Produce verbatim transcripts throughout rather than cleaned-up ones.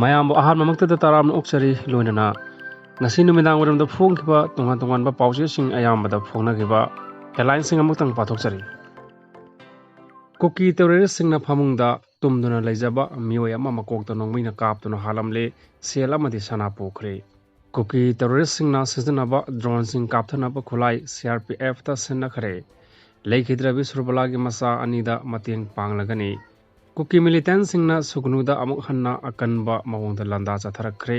ꯃꯌꯥꯝꯕꯨ ꯑꯍꯥꯟꯕꯃꯛꯇꯗ ꯇꯔꯥꯝꯅ ꯑꯣꯛꯆꯔꯤ, ꯂꯣꯏꯅꯅ ꯉꯁꯤ ꯅꯨꯃꯤꯗꯥꯡ ꯋꯥꯏꯔꯝꯗ ꯐꯣꯡꯈꯤꯕ ꯇꯣꯉꯥꯟ ꯇꯣꯉꯥꯟꯕ ꯄꯥꯎꯆꯦꯁꯤꯡ ꯑꯌꯥꯝꯕꯗ ꯐꯣꯡꯅꯈꯤꯕ headlineꯁꯤꯡ ꯑꯃꯨꯛꯇꯪ ꯄꯥꯊꯣꯛꯆꯔꯤ꯫ ꯀꯨꯀꯤ terroristꯁꯤꯡꯅ ꯐꯃꯨꯡꯗ ꯇꯨꯝꯗꯨꯅ ꯂꯩꯖꯕ ꯃꯤꯑꯣꯏ ꯑꯃ ꯃꯀꯣꯛꯇ ꯅꯣꯡꯃꯩꯅ ꯀꯥꯞꯇꯨꯅ ꯍꯥꯠꯂꯝꯂꯦ, ꯁꯦꯜ ꯑꯃꯗꯤ ꯁꯅꯥ ꯄꯨꯈ꯭ꯔꯦ꯫ ꯀꯨꯀꯤ terroristꯁꯤꯡꯅ ꯁꯤꯖꯤꯟꯅꯕ droneꯁꯤꯡ ꯀꯥꯞꯊꯅꯕ ꯈꯨꯠꯂꯥꯏ CRPFꯇ ꯁꯤꯟꯅꯈ꯭ꯔꯦ꯫ ꯂꯩꯈꯤꯗ꯭ꯔꯕꯤ ꯁꯨꯔꯕꯂꯥꯒꯤ ꯃꯆꯥ ꯑꯅꯤꯗ ꯃꯇꯦꯡ ꯄꯥꯡꯂꯒꯅꯤ꯫ ꯀꯨꯀꯤ militantꯁꯤꯡꯅ ꯁꯨꯒꯅꯨꯗ ꯑꯃꯨꯛ ꯍꯟꯅ ꯑꯀꯟꯕ ꯃꯑꯣꯡꯗ ꯂꯥꯟꯗꯥ ꯆꯠꯊꯔꯛꯈ꯭ꯔꯦ꯫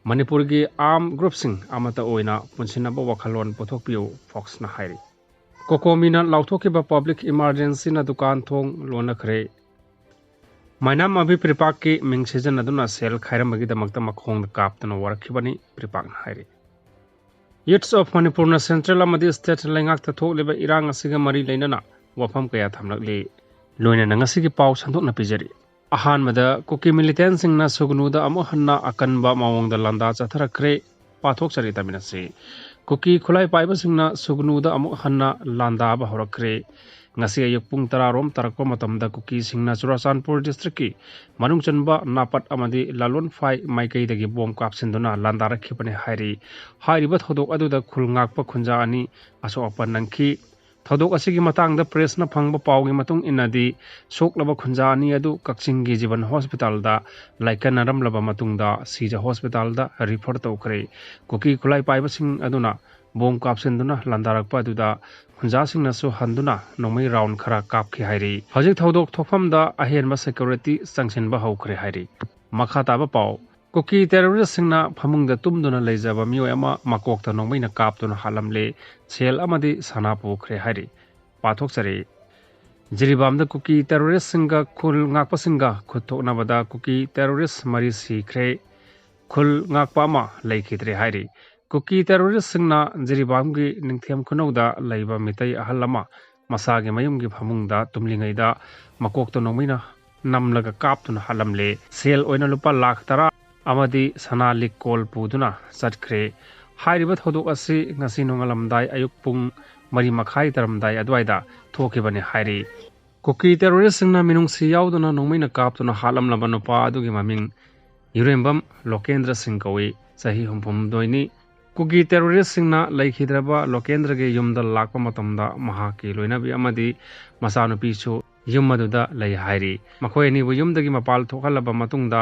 ꯃꯅꯤꯄꯨꯔꯒꯤ armed groupꯁꯤꯡ ꯑꯃꯠꯇ ꯑꯣꯏꯅ ꯄꯨꯟꯁꯤꯟꯅꯕ ꯋꯥꯈꯜꯂꯣꯟ ꯄꯨꯊꯣꯛꯄꯤꯌꯨ, ꯐꯣꯛꯁꯅ ꯍꯥꯏꯔꯤ꯫ ꯀꯣꯀꯣꯃꯤꯅ ꯂꯥꯎꯊꯣꯛꯈꯤꯕ public emergencyꯅ ꯗꯨꯀꯥꯟ ꯊꯣꯡ ꯂꯣꯟꯅꯈ꯭ꯔꯦ꯫ ꯃꯥꯏꯅꯥꯝ ꯑꯕꯤ ꯄ꯭ꯔꯤꯄꯥꯛꯀꯤ ꯃꯤꯡ ꯁꯤꯖꯤꯟꯅꯗꯨꯅ ꯁꯦꯜ ꯈꯥꯏꯔꯝꯕꯒꯤꯗꯃꯛꯇ ꯃꯈꯣꯡꯗ ꯀꯥꯞꯇꯨꯅ ꯋꯥꯔꯛꯈꯤꯕꯅꯤ, ꯄ꯭ꯔꯤꯄꯥꯛꯅ ꯍꯥꯏꯔꯤ꯫ Youths of Manipurꯅ central ꯑꯃꯗꯤ state ꯂꯩꯉꯥꯛꯇ ꯊꯣꯛꯂꯤꯕ ꯏꯔꯥꯡ ꯑꯁꯤꯒ ꯃꯔꯤ ꯂꯩꯅꯅ ꯋꯥꯐꯝ ꯀꯌꯥ ꯊꯝꯂꯛꯂꯤ꯫ ꯂꯣꯏꯅꯅ ꯉꯁꯤꯒꯤ ꯄꯥꯎ ꯁꯟꯗꯣꯛꯅ ꯄꯤꯖꯔꯤ꯫ ꯑꯍꯥꯟꯕꯗ ꯀꯨꯀꯤ militantꯁꯤꯡꯅ ꯁꯨꯒꯅꯨꯗ ꯑꯃꯨꯛ ꯍꯟꯅ ꯑꯀꯟꯕ ꯃꯑꯣꯡꯗ ꯂꯥꯟꯗꯥ ꯆꯠꯊꯔꯛꯈ꯭ꯔꯦ꯫ ꯄꯥꯊꯣꯛꯆꯔꯤ ꯇꯥꯃꯤꯟꯅꯁꯤ꯫ ꯀꯨꯀꯤ ꯈꯨꯠꯂꯥꯏ ꯄꯥꯏꯕꯁꯤꯡꯅ ꯁꯨꯒꯅꯨꯗ ꯑꯃꯨꯛ ꯍꯟꯅ ꯂꯥꯟꯗꯥꯕ ꯍꯧꯔꯛꯈ꯭ꯔꯦ꯫ ꯉꯁꯤ ꯑꯌꯨꯛ ꯄꯨꯡ ꯇꯔꯥ ꯔꯣꯝ ꯇꯥꯔꯛꯄ ꯃꯇꯝꯗ ꯀꯨꯀꯤꯁꯤꯡꯅ ꯆꯨꯔꯥꯆꯥꯟꯄꯨꯔ districtꯀꯤ ꯃꯅꯨꯡ ꯆꯟꯕ ꯅꯥꯄꯠ ꯑꯃꯗꯤ ꯂꯥꯂꯣꯟꯐꯥꯏ ꯃꯥꯏꯀꯩꯗꯒꯤ ꯕꯣꯝ ꯀꯥꯞꯁꯤꯟꯗꯨꯅ ꯂꯥꯟꯗꯥꯔꯛꯈꯤꯕꯅꯤ ꯍꯥꯏꯔꯤ꯫ ꯍꯥꯏꯔꯤꯕ ꯊꯧꯗꯣꯛ ꯑꯗꯨꯗ ꯈꯨꯜ ꯉꯥꯛꯄ ꯈꯨꯟꯖꯥ ꯑꯅꯤ ꯑꯁꯣꯛ ꯑꯄꯟ ꯅꯪꯈꯤ꯫ ꯊꯧꯗꯣꯛ ꯑꯁꯤꯒꯤ ꯃꯇꯥꯡꯗ pressꯅ ꯐꯪꯕ ꯄꯥꯎꯒꯤ ꯃꯇꯨꯡ ꯏꯟꯅꯗꯤ, ꯁꯣꯛꯂꯕ ꯈꯨꯟꯖꯥ ꯑꯅꯤ ꯑꯗꯨ ꯀꯛꯆꯤꯡꯒꯤ ꯖꯤꯕꯟ hospitalꯗ ꯂꯥꯏꯀꯠꯅꯔꯝꯂꯕ ꯃꯇꯨꯡꯗ ꯁꯤꯖ hospitalꯗ refer ꯇꯧꯈ꯭ꯔꯦ꯫ ꯀꯨꯀꯤ ꯈꯨꯠꯂꯥꯏ ꯄꯥꯏꯕꯁꯤꯡ ꯑꯗꯨꯅ ꯕꯣꯝ ꯀꯥꯞꯁꯤꯟꯗꯨꯅ ꯂꯥꯟꯗꯥꯔꯛꯄ ꯑꯗꯨꯗ ꯈꯨꯟꯖꯥꯁꯤꯡꯅꯁꯨ ꯍꯟꯗꯨꯅ ꯅꯣꯡꯃꯩ round ꯈꯔ ꯀꯥꯞꯈꯤ ꯍꯥꯏꯔꯤ꯫ ꯍꯧꯖꯤꯛ ꯊꯧꯗꯣꯛ ꯊꯣꯛꯐꯝꯗ ꯑꯍꯦꯟꯕ security ꯆꯪꯁꯤꯟꯕ ꯍꯧꯈ꯭ꯔꯦ ꯍꯥꯏꯔꯤ꯫ ꯃꯈꯥ ꯇꯥꯕ ꯄꯥꯎ꯫ ꯀꯨꯀꯤ terroristꯁꯤꯡꯅ ꯐꯃꯨꯡꯗ ꯇꯨꯝꯗꯨꯅ ꯂꯩꯖꯕ ꯃꯤꯑꯣꯏ ꯑꯃ ꯃꯀꯣꯛꯇ ꯅꯣꯡꯃꯩꯅ ꯀꯥꯞꯇꯨꯅ ꯍꯥꯠꯂꯝꯂꯦ, ꯁꯦꯜ ꯑꯃꯗꯤ ꯁꯅꯥ ꯄꯨꯈ꯭ꯔꯦ ꯍꯥꯏꯔꯤ꯫ ꯄꯥꯊꯣꯛꯆꯔꯤ꯫ ꯖꯤꯔꯤꯕꯥꯝꯗ ꯀꯨꯀꯤ terroristꯁꯤꯡꯒ ꯈꯨꯜ ꯉꯥꯛꯄꯁꯤꯡꯒ ꯈꯨꯠ ꯊꯣꯛꯅꯕꯗ ꯀꯨꯀꯤ terrorist ꯃꯔꯤ ꯁꯤꯈ꯭ꯔꯦ, ꯈꯨꯜ ꯉꯥꯛꯄ ꯑꯃ ꯂꯩꯈꯤꯗ꯭ꯔꯦ ꯍꯥꯏꯔꯤ꯫ ꯀꯨꯀꯤ terroristꯁꯤꯡꯅ ꯖꯤꯔꯤꯕꯥꯝꯒꯤ ꯅꯤꯡꯊꯦꯝ ꯈꯨꯅꯧꯗ ꯂꯩꯕ ꯃꯤꯇꯩ ꯑꯍꯜ ꯑꯃ ꯃꯁꯥꯒꯤ ꯃꯌꯨꯝꯒꯤ ꯐꯃꯨꯡꯗ ꯇꯨꯝꯂꯤꯉꯩꯗ ꯃꯀꯣꯛꯇ ꯅꯣꯡꯃꯩꯅ ꯅꯝꯂꯒ ꯀꯥꯞꯇꯨꯅ ꯍꯥꯠꯂꯝꯂꯦ꯫ ꯁꯦꯜ ꯑꯣꯏꯅ ꯂꯨꯄꯥ ꯂꯥꯈ ꯇꯔꯥ ꯑꯃꯗꯤ ꯁꯅꯥ ꯂꯤꯛ ꯀꯣꯜ ꯄꯨꯗꯨꯅ ꯆꯠꯈ꯭ꯔꯦ꯫ ꯍꯥꯏꯔꯤꯕ ꯊꯧꯗꯣꯛ ꯑꯁꯤ ꯉꯁꯤ ꯅꯣꯡꯉꯥꯜꯂꯝꯗꯥꯏ ꯑꯌꯨꯛ ꯄꯨꯡ ꯃꯔꯤ ꯃꯈꯥꯏ ꯇꯥꯔꯝꯗꯥꯏ ꯑꯗꯨꯋꯥꯏꯗ ꯊꯣꯛꯈꯤꯕꯅꯤ ꯍꯥꯏꯔꯤ꯫ ꯀꯨꯀꯤ ꯇꯦꯔꯣꯔꯤꯁꯁꯤꯡꯅ ꯃꯤꯅꯨꯡꯁꯤ ꯌꯥꯎꯗꯅ ꯅꯣꯡꯃꯩꯅ ꯀꯥꯞꯇꯨꯅ ꯍꯥꯠꯂꯝꯂꯕ ꯅꯨꯄꯥ ꯑꯗꯨꯒꯤ ꯃꯃꯤꯡ ꯏꯔꯦꯝꯕꯝ ꯂꯣꯀꯦꯟꯗ꯭ꯔ ꯁꯤꯡ ꯀꯧꯏ꯫ ꯆꯍꯤ ꯍꯨꯝꯐꯨ ꯍꯨꯝꯗꯣꯏꯅꯤ꯫ ꯀꯨꯀꯤ ꯇꯦꯔꯣꯔꯤꯁꯁꯤꯡꯅ ꯂꯩꯈꯤꯗ꯭ꯔꯕ ꯂꯣꯀꯦꯟꯗ꯭ꯔꯒꯤ ꯌꯨꯝꯗ ꯂꯥꯛꯄ ꯃꯇꯝꯗ ꯃꯍꯥꯛꯀꯤ ꯂꯣꯏꯅꯕꯤ ꯑꯃꯗꯤ ꯃꯆꯥꯅꯨꯄꯤꯁꯨ ꯌꯨꯝ ꯑꯗꯨꯗ ꯂꯩ ꯍꯥꯏꯔꯤ꯫ ꯃꯈꯣꯏ ꯑꯅꯤꯕꯨ ꯌꯨꯝꯗꯒꯤ ꯃꯄꯥꯜ ꯊꯣꯛꯍꯜꯂꯕ ꯃꯇꯨꯡꯗ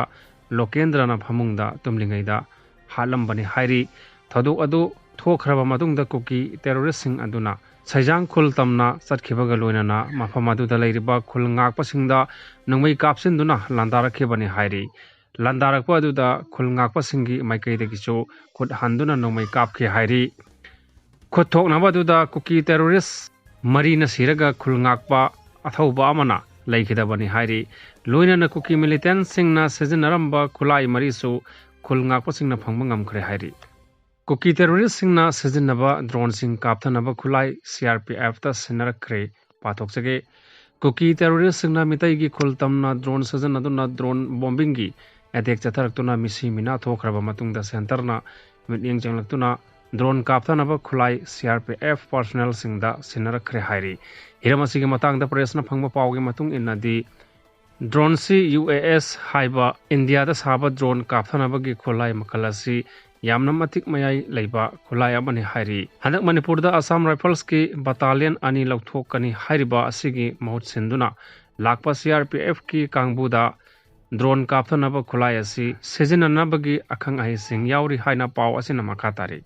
ꯂꯣꯀꯦꯟꯗ꯭ꯔꯅ ꯐꯃꯨꯡꯗ ꯇꯨꯝꯂꯤꯉꯩꯗ ꯍꯥꯠꯂꯝꯕꯅꯤ ꯍꯥꯏꯔꯤ꯫ ꯊꯧꯗꯣꯛ ꯑꯗꯨ ꯊꯣꯛꯈ꯭ꯔꯕ ꯃꯇꯨꯡꯗ ꯀꯨꯀꯤ ꯇꯦꯔꯣꯔꯤꯁꯁꯤꯡ ꯑꯗꯨꯅ ꯁꯩꯖꯥꯡ ꯈꯨꯜ ꯇꯝꯅ ꯆꯠꯈꯤꯕꯒ ꯂꯣꯏꯅꯅ ꯃꯐꯝ ꯑꯗꯨꯗ ꯂꯩꯔꯤꯕ ꯈꯨꯜ ꯉꯥꯛꯄꯁꯤꯡꯗ ꯅꯣꯡꯃꯩ ꯀꯥꯞꯁꯤꯟꯗꯨꯅ ꯂꯥꯟꯗꯥꯔꯛꯈꯤꯕꯅꯤ ꯍꯥꯏꯔꯤ꯫ ꯂꯥꯟꯗꯥꯔꯛꯄ ꯑꯗꯨꯗ ꯈꯨꯜ ꯉꯥꯛꯄꯁꯤꯡꯒꯤ ꯃꯥꯏꯀꯩꯗꯒꯤꯁꯨ ꯈꯨꯠ ꯍꯟꯗꯨꯅ ꯅꯣꯡꯃꯩ ꯀꯥꯞꯈꯤ ꯍꯥꯏꯔꯤ꯫ ꯈꯨꯠ ꯊꯣꯛꯅꯕ ꯑꯗꯨꯗ ꯀꯨꯀꯤ ꯇꯦꯔꯣꯔꯤꯁ ꯃꯔꯤꯅ ꯁꯤꯔꯒ ꯈꯨꯜ ꯉꯥꯛꯄ ꯑꯊꯧꯕ ꯑꯃꯅ ꯂꯩꯈꯤꯗꯕꯅꯤ ꯍꯥꯏꯔꯤ꯫ ꯂꯣꯏꯅꯅ ꯀꯨꯀꯤ ꯃꯤꯂꯤꯇꯦꯟꯁꯤꯡꯅ ꯁꯤꯖꯤꯟꯅꯔꯝꯕ ꯈꯨꯠꯂꯥꯏ ꯃꯔꯤꯁꯨ ꯈꯨꯜ ꯉꯥꯛꯄꯁꯤꯡꯅ ꯐꯪꯕ ꯉꯝꯈ꯭ꯔꯦ ꯍꯥꯏꯔꯤ꯫ ꯀꯨꯀꯤ ꯇꯦꯔꯣꯔꯤꯁꯁꯤꯡꯅ ꯁꯤꯖꯤꯟꯅꯕ ꯗ꯭ꯔꯣꯟꯁꯤꯡ ꯀꯥꯞꯊꯅꯕ ꯈꯨꯠꯂꯥꯏ ꯁꯤ ꯑꯥꯔ ꯄꯤ ꯑꯦꯐꯇ ꯁꯤꯟꯅꯔꯛꯈ꯭ꯔꯦ꯫ ꯄꯥꯊꯣꯛꯆꯒꯦ꯫ ꯀꯨꯀꯤ ꯇꯦꯔꯣꯔꯤꯁꯁꯤꯡꯅ ꯃꯤꯇꯩꯒꯤ ꯈꯨꯜ ꯇꯝꯅ ꯗ꯭ꯔꯣꯟ ꯁꯤꯖꯤꯟꯅꯗꯨꯅ ꯗ꯭ꯔꯣꯟ ꯕꯣꯝꯕꯤꯡꯒꯤ ꯑꯦꯇꯦꯛ ꯆꯠꯊꯔꯛꯇꯨꯅ ꯃꯤꯁꯤ ꯃꯤꯅꯥ ꯊꯣꯛꯈ꯭ꯔꯕ ꯃꯇꯨꯡꯗ ꯁꯦꯟꯇꯔꯅ ꯃꯤꯠꯌꯦꯡ ꯆꯪꯂꯛꯇꯨꯅ ꯗ꯭ꯔꯣꯟ ꯀꯥꯞꯊꯅꯕ ꯈꯨꯠꯂꯥꯏ ꯁꯤ ꯑꯥꯔ ꯄꯤ ꯑꯦꯐ ꯄꯥꯔꯁꯣꯅꯦꯜꯁꯤꯡꯗ ꯁꯤꯟꯅꯔꯛꯈ꯭ꯔꯦ ꯍꯥꯏꯔꯤ꯫ ꯍꯤꯔꯝ ꯑꯁꯤꯒꯤ ꯃꯇꯥꯡꯗ ꯄ꯭ꯔꯦꯁꯅ ꯐꯪꯕ ꯄꯥꯎꯒꯤ ꯃꯇꯨꯡ ꯏꯟꯅꯗꯤ, ꯗ꯭ꯔꯣꯟꯁꯤ ꯌꯨ ꯑꯦ ꯑꯦꯁ ꯍꯥꯏꯕ ꯏꯟꯗꯤꯌꯥꯗ ꯁꯥꯕ ꯗ꯭ꯔꯣꯟ ꯀꯥꯞꯊꯅꯕꯒꯤ ꯈꯨꯠꯂꯥꯏ ꯃꯈꯜ ꯑꯁꯤ ꯌꯥꯝꯅ ꯃꯇꯤꯛ ꯃꯌꯥꯏ ꯂꯩꯕ ꯈꯨꯠꯂꯥꯏ ꯑꯃꯅꯤ ꯍꯥꯏꯔꯤ꯫ ꯍꯟꯗꯛ ꯃꯅꯤꯄꯨꯔꯗ ꯑꯁꯥꯝ ꯔꯥꯏꯐꯜꯁꯀꯤ ꯕꯇꯥꯂꯤꯌꯟ ꯑꯅꯤ ꯂꯧꯊꯣꯛꯀꯅꯤ ꯍꯥꯏꯔꯤꯕ ꯑꯁꯤꯒꯤ ꯃꯍꯨꯠ ꯁꯤꯟꯗꯨꯅ ꯂꯥꯛꯄ ꯁꯤ ꯑꯥꯔ ꯄꯤ ꯑꯦꯐꯀꯤ ꯀꯥꯡꯕꯨꯗ ꯗ꯭ꯔꯣꯟ ꯀꯥꯞꯊꯅꯕ ꯈꯨꯠꯂꯥꯏ ꯑꯁꯤ ꯁꯤꯖꯤꯟꯅꯅꯕꯒꯤ ꯑꯈꯪ ꯑꯍꯩꯁꯤꯡ ꯌꯥꯎꯔꯤ ꯍꯥꯏꯅ ꯄꯥꯎ ꯑꯁꯤꯅ ꯃꯈꯥ ꯇꯥꯔꯤ꯫